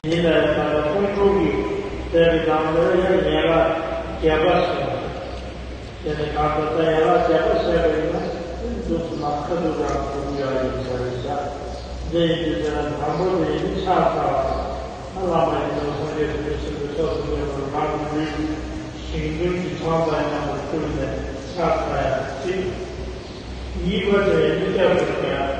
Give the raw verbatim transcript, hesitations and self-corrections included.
ཡིན་ལ་ཡང་ད་ལྟ་ཁོང་ཁྲོ་གི་དེ་གི་དང་དེ་ཡང་ཡན་ལག་བརྒྱད་པ་སོང་། དེ་ནི་གང་ལྟར་ད་ཡན་ལག་བརྒྱད་པ་བཤད་པ་ཡིན་ན་འདུག་སེ་མ་ཁ་ཐུག་རང་ཐུག་ཡོད་ཡིན་ས་རེད་ཤག་འདི་ཡིན་དུས་ཟེར་ན་དང་པོ་དེ་ཡིན་ཕྱག་འཚལ་བ། ཨ་བླ་མ་ཡིན་ནོ་སངས་རྒྱས་བཅོམ་ལྡན་འདས་ཀྱི་ཕྱོགས་སུ་འགྱུར་བར་རང་གི་ལུས་ཞིང་དུལ་གྱི་ཚོགས་དང་མཉམ་དུ་ཕུལ་ནས་ཕྱག་འཚལ་ཡ་གཅིག་གཉིས་པ་དེ་ཡིན་སྐྱབས་སུ་བཀྱག